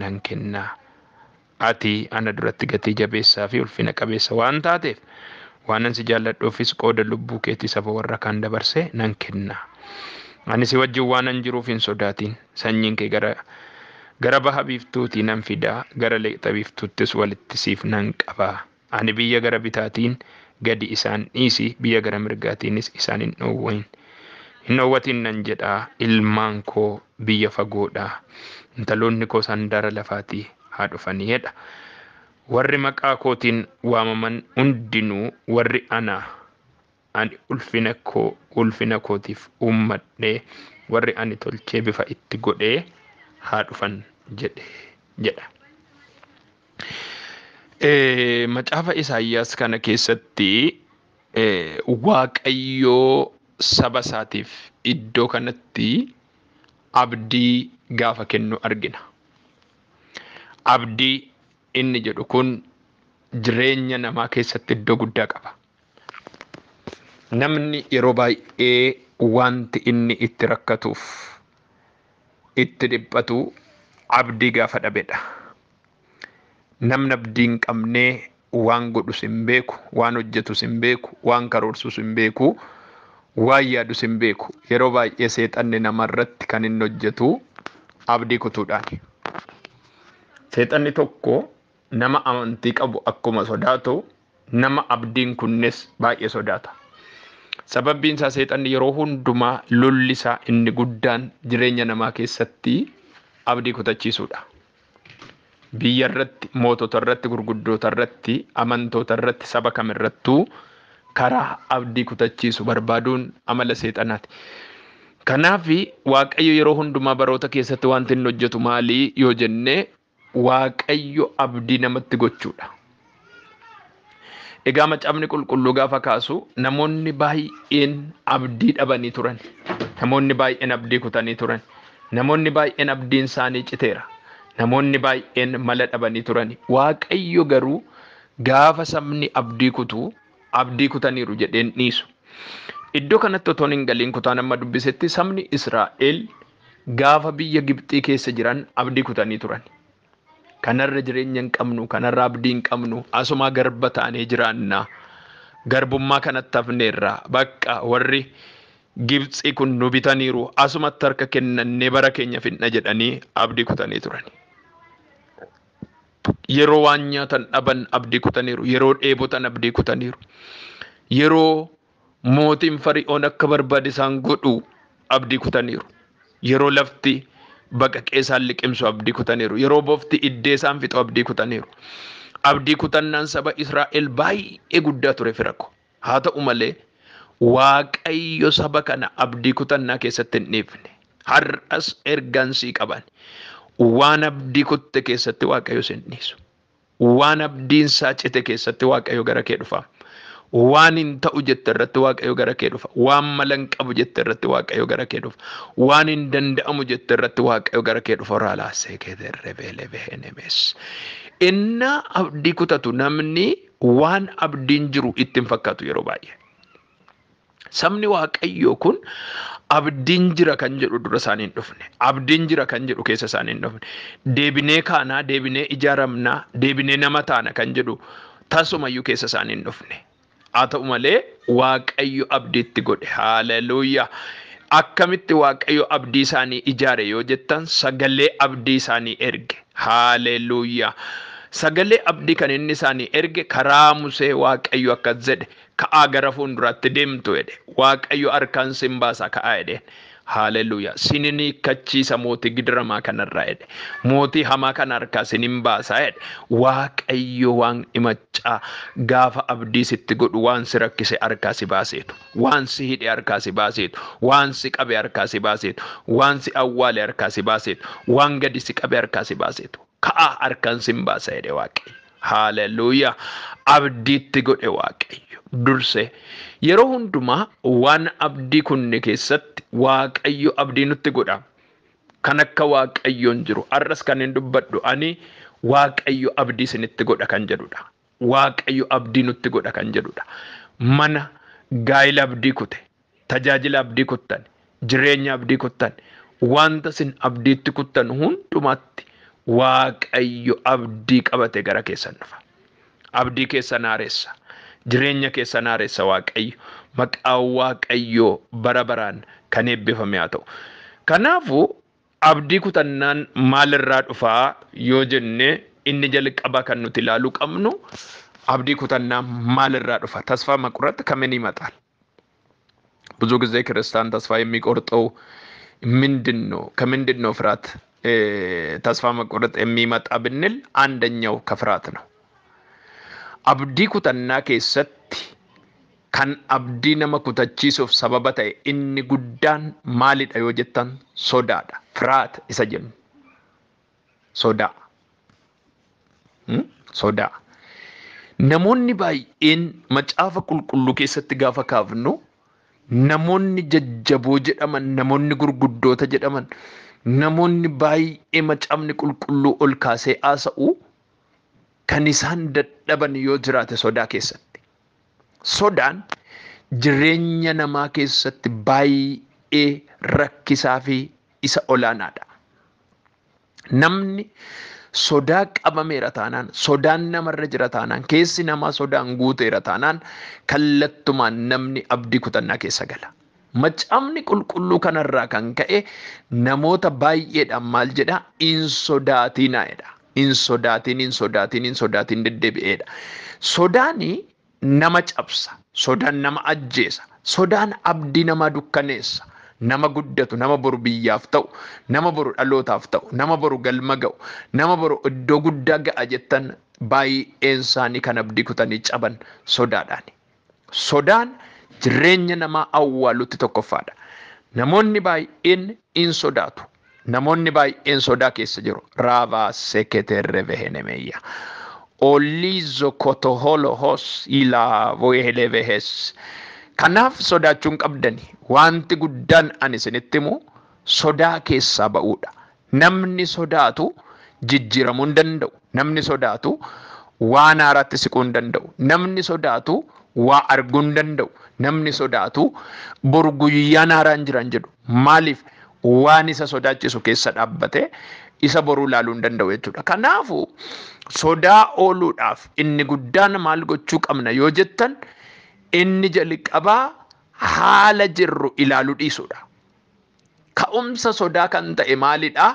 nan kennaa. Ati ana duratti gatii jabeessaa fi ulfina qabeessa waan taateef waanan si jaalladhuufis qooda lubbuu keetii saba warra kaan dabarsee nan kenna. Ani si wajjin waanan jiruuf hin sodaatin. Sanyiin kee gara baha biiftuutii nan fidaa, gara lixa biiftuuttis walitti siif nan qabaa. Ani biyya gara bitaatiin gadi isaan dhiisi, biyya gara mirgaatiinis isaan hin dhoowwin. Hin dhoowwatin nan jedhaa, ilmaan koo biyya fagoodhaa, intaloonni koo handaara lafaatii haa dhufanii jedha. Warri maqaa kootiin waamaman hundinuu warri ana ani ulfina kootiif uummadhee warri ani tolchee bifa itti godhee haa dhufan jedhe jedha. Macaafa Isaayyaas kana keessatti Waaqayyoo saba isaatiif iddoo kanatti abdii gaafa kennu argina. Abdii inni jedhu kun jireenya namaa keessatti iddoo guddaa qaba. Namni yeroo baay'ee wanti inni itti rakkatuuf itti dhiphatu abdii gaafa dhabedha. Namni abdii hin qabne waan godhus hin beeku, waan hojjetus hin beeku, waan karoorsus hin beeku, waan yaadus hin beeku. Yeroo baay'ee seexanni namarratti kan inni hojjetu abdii kutuudhaani. Seexanni tokko nama amantii qabu akkuma sodaatu, nama abdiin kunnes baay'ee sodaata. Sababbiin isaa seexanni yeroo hundumaa lolli isaa inni guddaan jireenya namaa keessatti abdii kutachiisuudha. Biyya irratti, mootota irratti, gurguddoota irratti, amantoota irratti, saba kamirrattuu karaa abdii kutachiisu barbaaduun amala seexanaati. Kanaaf Waaqayyo yeroo hundumaa baroota keessatti wanti inni hojjetu maalii yoo jenne Waaqayyo abdii namatti gochuudha. Egaa macaafni qulqulluu gaafa kaasu namoonni baay'een abdii dhabanii turan. Namoonni baay'een abdii kutanii turan. Namoonni baay'een abdiin isaanii citeera. Namoonni baay'een mala dhabanii turan. Waaqayyo garuu gaafa sabni abdii kutu abdii kutaniiru jedheen dhiisu. Iddoo kanatti otoo hin galiin kutaan amma dubbisetti sabni Israa'el gaafa biyya Gibxii keessa jiran abdii kutanii turan. Kanarra jireenya hin qabnu, kanarra abdii hin qabnu, asumaa garba taanee jiraanna. Garbummaa kanatti hafneerra. Bakka warri Gibxii kun nu bitaniiru, asumatti harka kennannee bara keenya fixna jedhanii abdii kutanii turan. Yeroo waan nyaatan dhaban abdii kutaniiru, yeroo dheebotan abdii kutaniiru. Yeroo mootiin Fari'oon akka barbaade isaan godhu abdii kutaniiru. Yeroo lafti baqaqee isaan liqimsu abdii kutaniiru. Yeroo bofti iddee isaan fixu abdii kutaniiru. Abdii kutannaan saba Israa'el baay'ee guddaa ture fira ko. Haa ta'u malee Waaqayyo saba kana abdii kutannaa keessatti hin dhiifne. Har'as ergaan sii qaban. Waan abdii kutte keessatti Waaqayyo si hin dhiisu. Waan abdiin isaa cite keessatti Waaqayyo gara kee dhufa. Waan hin ta'u jette irratti Waaqayyo gara kee dhufa. Waan mala hin qabu jette irratti Waaqayyo gara kee dhufa. Waan hin danda'amu jette irratti Waaqayyo gara kee dhufa. Raalaasee keeterre beele behenemes. Innaa abdii kutatu namni waan abdiin jiru itti hin fakkaatu yeroo baay'ee. Sabni Waaqayyoo kun abdiin jira kan jedhu dura isaanii hin dhufne. Abdiin jira kan jedhu keessa isaanii hin dhufne. Deebinee kaanaa, deebinee ijaaramnaa, deebinee nama taana kan jedhu tasumayyuu keessa isaanii hin dhufne. Haa ta'u malee Waaqayyo abdiitti godhe. Haleluuyaa. Akkamitti Waaqayyo abdii isaanii ijaare yoo jettan sagalee abdii isaanii erge. Haleluuyaa. Sagalee abdii kan inni isaanii erge karaa Musee Waaqayyo akkas jedhe. Ka'aa gara fuulduraatti deemtu jedhe. Waaqayyo harkaan sin baasa ka'aa jedheen. Haleluuyaa. Sinin hiikkachiisa mootii gidiramaa kanarraa jedhe. Mootii hamaa kana harkaa sinin baasa jedhe. Waaqayyo waan himachaa gaafa abdii sitti godhu waan si rakkise harkaa si baaseetu. Waan si hidhe harkaa si baaseetu. Waan si qabe harkaa si baaseetu. Waan si awwaale harkaa si baaseetu. Waan gadi si qabe harkaa si baaseetu. Ka'aa harkaan sin baasa jedhe Waaqayyo. Haleluuyaa. Abdiitti godhe Waaqayyo. Durse yeroo hundumaa waan abdii kunne keessatti Waaqayyo abdii nutti godha. Kan akka Waaqayyoon jiru. Har'as kan hin dubbadhu ani Waaqayyo abdii isinitti godha kan jedhudha. Waaqayyo abdii nutti godha kan jedhudha. Mana gaa'ila abdii kute, tajaajila abdii kuttan, jireenya abdii kuttan, wanta isin abdiitti kuttan hundumaatti Waaqayyo abdii qabate gara keessan dhufa. Abdii keessan haaressa. Jireenya keessan haaressa Waaqayyo. Maqaan Waaqayyoo bara baraan kan eebbifame haa ta'u. Kanaafuu abdii kutannaan maalirraa dhufaa yoo jenne inni jalqaba kan nuti ilaaluu qabnu abdii kutannaan maalirraa dhufa? ተስፋ መቁረጥ ከምን ይመጣል? ብዙ ጊዜ ክርስቲያን ተስፋ የሚቆርጠው ምንድን ነው? ከምንድን ነው ፍርሃት ተስፋ መቁረጥ የሚመጣ ብንል አንደኛው ከፍርሃት ነው። Abdii kutannaa keessatti kan abdii nama kutachiisuuf sababa ta'e inni guddaan maalidha yoo jettan sodaadha. ፍርሃት isa jennu. Sodaa. Sodaa. Namoonni baay'een macaafa qulqulluu keessatti gaafa kaafnu namoonni jajjaboo jedhaman, namoonni gurguddoota jedhaman, namoonni baay'ee macaafni qulqulluu ol kaasee haasa'u kan isaan dadhaban yoo jiraate sodaa keessatti. Sodaan jireenya namaa keessatti baay'ee rakkisaa fi isa olaanaadha. Namni sodaa qabameera taanaan, sodaan namarra jira taanaan, keessi namaa sodaan guuteera taanaan kallattumaan namni abdii kutannaa keessa gala. Macaafni qulqulluu kanarraa kan ka'e namoota baay'eedhaan maal jedhaa? Hin sodaatinaa jedha. Hin sodaatin, hin sodaatin, hin sodaatin deddeebi'eedha. Sodaani nama cabsa, sodaan nama ajjeesa, sodaan abdii namaa dukkaneessa. Nama guddatu, nama boru biyyaaf ta'u, nama boru dhalootaaf ta'u, nama boru galma ga'u, nama boru iddoo guddaa ga'a jettan baay'een isaanii kan abdii kutanii caban sodaadhaani. Sodaan jireenya namaa awwaalutti tokkoffaadha. Namoonni baay'een hin sodaatu. Namoonni baay'een sodaa keessa jiru. Raavaa seketerre vehenemeeyya. Oliizo kotoholohos ilaa vohelevehes. Kanaaf sodaachuu hin qabdani. Wanti guddaan ani isinitti himu sodaa keessaa ba'uudha. Namni sodaatu jijjiiramuu hin danda'u. Namni sodaatu waan haaraatti siquu hin danda'u. Namni sodaatu waa arguu hin danda'u. Namni sodaatu boru guyyaan haaraan jiran jedhu. Maaliif? Waan isa sodaachisu keessa dhaabbatee isa boruu ilaaluu hin danda'u jechuudha. Kanaafuu sodaa ooluudhaaf inni guddaan maal gochuu qabna yoo jettan inni jalqabaa haala jirru ilaaluu dhiisuudha. Ka'umsa sodaa kan ta'e maalidhaa?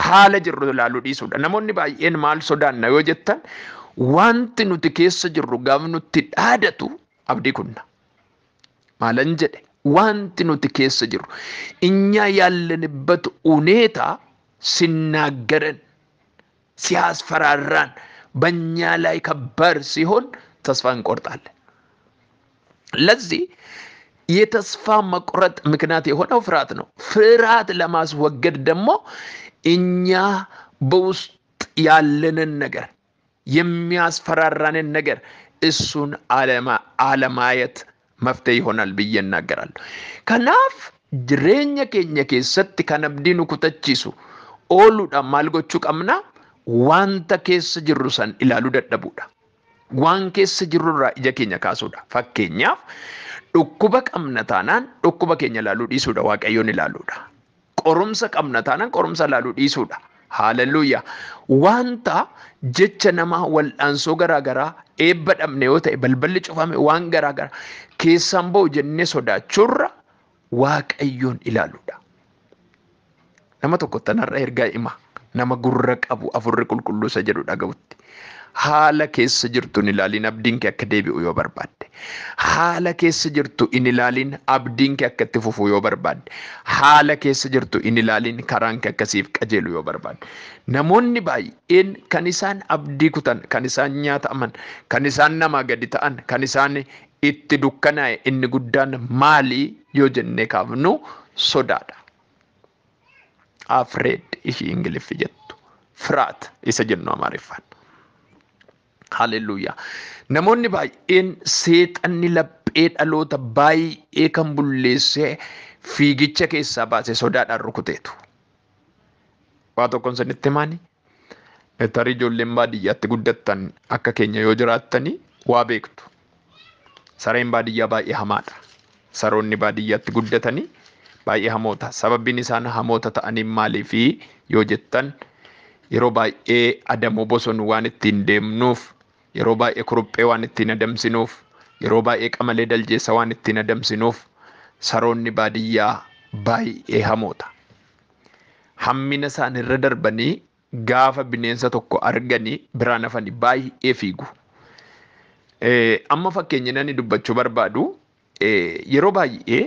Haala jirru ilaaluu dhiisuudha. Namoonni baay'een maal sodaanna yoo jettan wanti nuti keessa jirru gaafa nutti dhaadatu abdii kunna. Maalan jedhe? Wanti nuti keessa jirru እኛ ያለንበት ሁኔታ ሲናገረን ሲያስፈራራን በእኛ ላይ ከባድ ሲሆን ተስፋ እንቆርጣለን። ለዚህ የተስፋ መቁረጥ ምክንያት የሆነው ፍርሃት ነው። ፍርሃት ለማስወገድ ደግሞ እኛ በውስጥ ያለንን ነገር የሚያስፈራራንን ነገር እሱን አለማየት መፍትሄ ይሆናል ብዬ እናገራለሁ። Kanaaf jireenya keenya keessatti kan abdii nu kutachiisu ooluudhaan maal gochuu qabna? Wanta keessa jirru san ilaaluu dadhabuudha. Waan keessa jirrurraa ija keenya kaasuudha. Fakkeenyaaf dhukkuba qabna taanaan dhukkuba keenya ilaaluu dhiisuudha, Waaqayyoon ilaaluudha. Qorumsa qabna taanaan qorumsa ilaaluu dhiisuudha. Haaleluyyaa. Wanta jecha namaa wal'aansoo garaagaraa eebba dhabne yoo ta'e balballi cufame waan garaagaraa keessaan ba'u jennee sodaachuurra Waaqayyoon ilaaluudha. Nama tokko tanarra ergaa hima. Nama gurra qabu afurri qulqulluu isa jedhu dhaga'utti. Haala keessa jirtu hin ilaalin abdiin kee akka deebi'u yoo barbaadde. Haala keessa jirtu hin ilaalin abdiin kee akka itti fufu yoo barbaadde. Haala keessa jirtu hin ilaalin karaan kee akkasiif qajeelu yoo barbaadde. Namoonni baay'een kan isaan abdii kutan, kan isaan nyaataman, kan isaan namaa gadi ta'an, kan isaan itti dukkanaa'e inni guddaan maali yoo jennee kaafnu sodaadha. Afraid ishii Ingiliffi jettu. ፍርሃት isa jennu Amaariffaan. Haleluuyaa. Namoonni baay'een seexanni laphee dhaloota baay'ee kan bulleessee fiigicha keessaa baase sodaadhaan rukuteetu. Waa tokkoon sanitti himaani. Tarii ijoolleen baadiyyaatti guddattan akka keenya yoo jiraattanii waa beektu. Sareen baadiyyaa baay'ee hamaadha. Saroonni baadiyyaatti guddatanii baay'ee hamoota. Sababbiin isaan hamoota ta'anii maaliifi yoo jettan Yeroo baay'ee adamoo bosonuu waan ittiin deemnuuf, yeroo baay'ee kuruphee waan ittiin adamsinuuf, yeroo baay'ee qamalee daljeessa waan ittiin adamsinuuf saroonni baadiyyaa baay'ee hamoota. Hammina isaanirra darbanii gaafa bineensa tokko arganii biraan hafanii baay'ee fiigu. Amma fakkeenya inni dubbachuu barbaadu yeroo baay'ee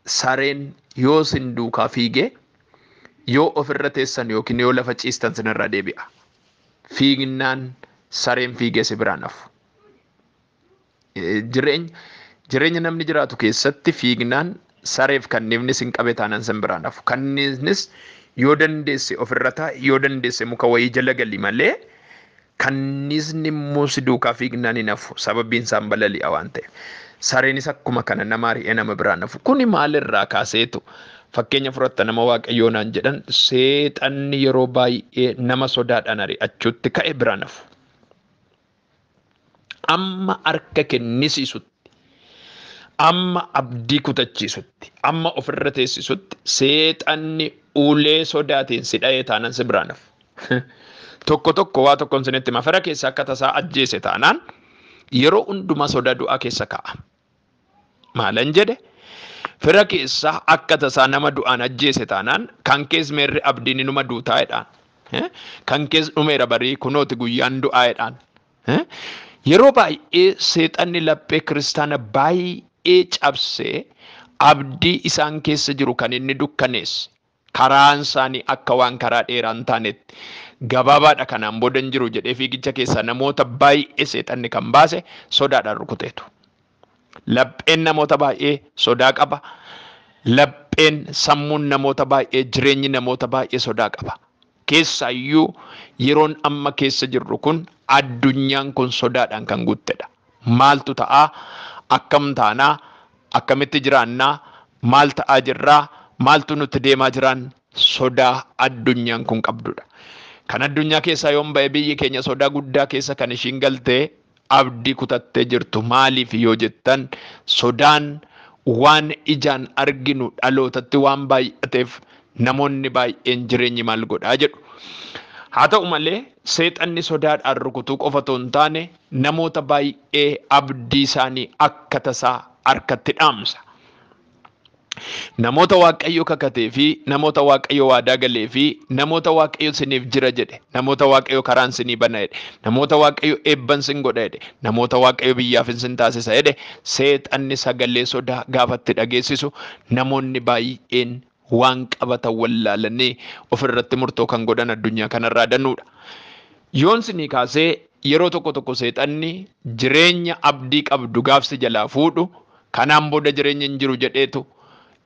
sareen yoo sin duukaa fiigee yoo ofirra teessan yookiin yoo lafa ciistan sinirra deebi'a. Fiignaan sareen fiigee si biraan hafu. Jireenya namni jiraatu keessatti fiignaan sareef kanniifni sin qabe taanaan sin biraan hafu. Kanniifnis yoo dandeesse ofirra taa'i, yoo dandeesse muka wayii jala gali malee kanniisni immoo si duukaa fiignaan hin hafu. Sababiin isaan balali'a waan ta'eef. Sareenis akkuma kana nama ari'ee nama biraan hafu. Kuni maalirraa kaaseetu? Fakkeenya fudhatta nama Waaqayyoo naan jedhan seexanni yeroo baay'ee nama sodaadhaan ari'achuutti ka'e biraan hafu. Amma harka kennisiisutti, amma abdii kutachiisutti, amma ofirra teessisutti seexanni ulee sodaatiin si dha'ee taanaan si biraan hafu. Tokko tokko waa tokkoon sinitti hima. Fira keessa akka tasaa ajjeese taanaan yeroo hundumaa sodaa du'aa keessa kaa'a. Maalan jedhe? Fira keessa akka tasaa nama du'aan ajjeese taanaan kan kees meerri abdiin inuma duutaa jedhaan. Kan kees dhumeera barii kunooti guyyaan du'aa jedhaan. Yeroo baay'ee seexanni laphee kiristaana baay'ee cabsee abdii isaan keessa jiru kan inni dukkaneesse. Karaan isaanii akka waan karaa dheeraa hin taanetti gabaabaadha kanaan booda hin jiru jedhee fiigicha keessaa namoota baay'ee seexanni kan baase sodaadhaan rukuteetu. Lapheen namoota baay'ee sodaa qaba. Lapheen sammuun namoota baay'ee, jireenyi namoota baay'ee sodaa qaba. Keessaayyuu yeroon amma keessa jirru kun addunyaan kun sodaadhaan kan guuttedha. Maaltu ta'aa? Akkam taanaa? Akkamitti jiraannaa? Maal ta'aa jirraa? Maaltu nutti deemaa jiraan? Sodaa addunyaan kun qabdudha. Kan addunyaa keessaa yoon ba'e biyyi keenya sodaa guddaa keessa kan ishiin galtee abdii kutattee jirtu. Maaliif yoo jettan sodaan waan ijaan arginu dhalootatti waan baay'ateef namoonni baay'een jireenyi maal godhaa jedhu. Haa ta'u malee seexanni sodaadhaan rukutuu qofa otoo hin taane namoota baay'ee abdii isaanii akka tasaa harkatti dhaamsa. Namoota Waaqayyo kakatee fi namoota Waaqayyo waadaa galee fi namoota Waaqayyo siniif jira jedhe, namoota Waaqayyo karaan sinii bana jedhe, namoota Waaqayyo eebban sin godha jedhe, namoota Waaqayyo biyyaaf sin taasisa jedhe, seexanni sagalee sodaa gaafatti dhageessisu namoonni baay'een waan qabatan wallaalanii ofirratti murtoo kan godhan addunyaa kanarraa danuudha. Yoon sinii kaasee yeroo tokko tokko seexanni jireenya abdii qabdu gaafsi jalaa fuudhu kanaan booda jireenya hin jiru jedheetu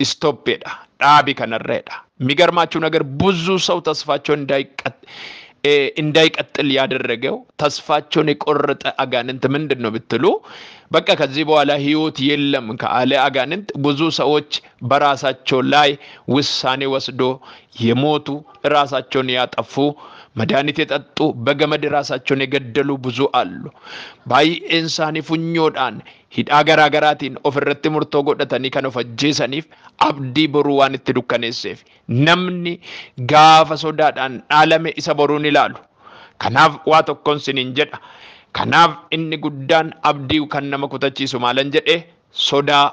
istoppeedha. Dhaabi kanarreedha. የሚገርማችሁ ነገር ብዙ ሰው ተስፋቸው እንዳይቀጥል ያደረገው ተስፋቸውን የቆረጠ አጋንንት ምንድን ነው ብትሉ፣ በቃ ከዚህ በኋላ ህይወት የለም ካለ አጋንንት ብዙ ሰዎች በራሳቸው ላይ ውሳኔ ወስዶ የሞቱ፣ ራሳቸውን ያጠፉ፣ መድኃኒት የጠጡ፣ በገመድ ራሳቸውን የገደሉ ብዙ አሉ። Baay'een isaanii funyoodhaan hidhaa garaa garaatiin ofirratti murtoo godhatanii kan of ajjeesaniif abdii boruu waan itti dukkaneesseef namni gaafa sodaadhaan dhaalame isa boruun ilaalu. Kanaaf waa tokkoon siniin jedha. Kanaaf inni guddaan abdii kan nama kutachiisu maalan jedhe sodaa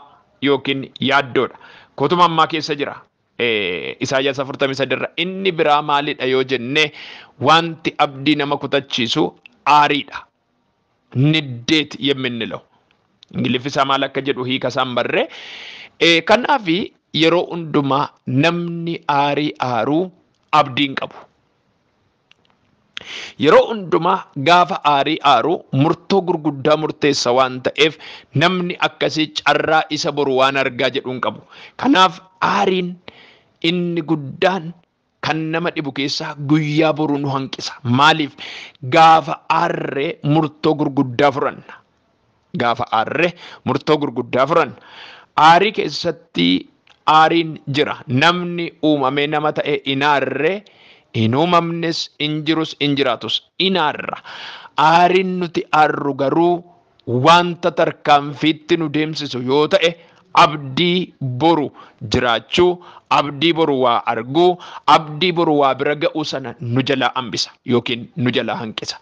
yookiin yaaddoodha. Kutuma ammaa keessa jira. Isaayyaas 43 irra inni biraa maalidha yoo jenne wanti abdii nama kutachiisu aariidha. ንዴት የምንለው እንግሊዝ maal akka jedhu hiika isaan barree. Kanaaf yeroo hundumaa namni aarii aaruu abdii hin qabu. Yeroo hundumaa gaafa aarii aaruu murtoo gurguddaa murteessa waan ta'eef namni akkasii carraa isa boru waan argaa jedhu hin qabu. Kanaaf aariin inni guddaan kan nama dhibu keessaa guyyaa boruu nu hanqisa. Maaliif gaafa aarree murtoo gurguddaa furanna. Gaafa aarree murtoo gurguddaa furanna. Aarii keessatti aariin jira. Namni uumamee nama ta'e hin aarree, hin uumamnes, hin jirus, hin jiraatus hin aarra. Aariin nuti aarru garuu wanta tarkaanfiitti nu deemsisu yoo ta'e Abdii boru jiraachuu, abdii boru waa arguu, abdii boru waa bira ga'uu sana nu jalaa hambisa yookiin nu jalaa hanqisa.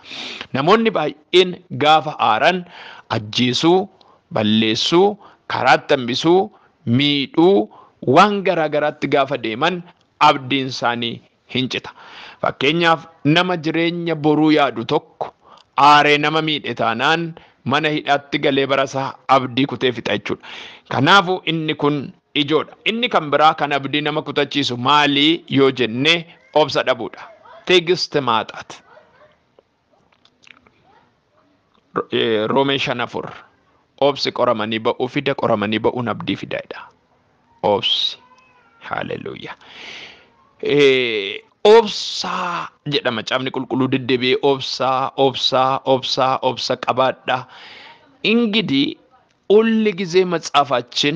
Namoonni baay'een gaafa aaran ajjeesuu, balleessuu, karaatti hambisuu, miidhuu, waan garaa garaatti gaafa deeman abdiin isaanii hin cita. Fakkeenyaaf nama jireenya boruu yaadu tokko aaree nama miidhe taanaan mana hidhaatti galee barasaa abdii kutee fixa jechuudha. Kanaafuu inni kun ijoodha. Inni kan biraa kan abdii nama kutachiisu maali yoo jenne obsa dhabuudha. ትዕግስት ማጣት. Roomee 5:4 obsi qoramanii ba'uu fida, qoramanii ba'uun abdii fida jedha. Obsi. Haaleluyyaa. Obsaa jedha macaafni qulqulluu deddeebi'ee obsaa, obsaa, obsaa, obsa qabaadha. እንግዲህ ሁል ጊዜ መጽሐፋችን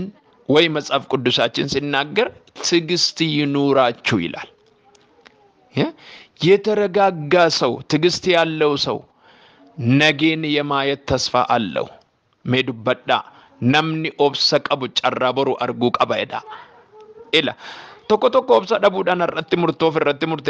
ወይ መጽሐፍ ቅዱሳችን ሲናገር ትዕግስት ይኑራችሁ ይላል። የተረጋጋ ሰው፣ ትዕግስት ያለው ሰው ነገን የማየት ተስፋ አለው። Mee dubbadhaa, namni obsa qabu carraa boru arguu qaba jedha. Ila tokko tokko obsa dhabuudhaan har'atti murtoof irratti murtee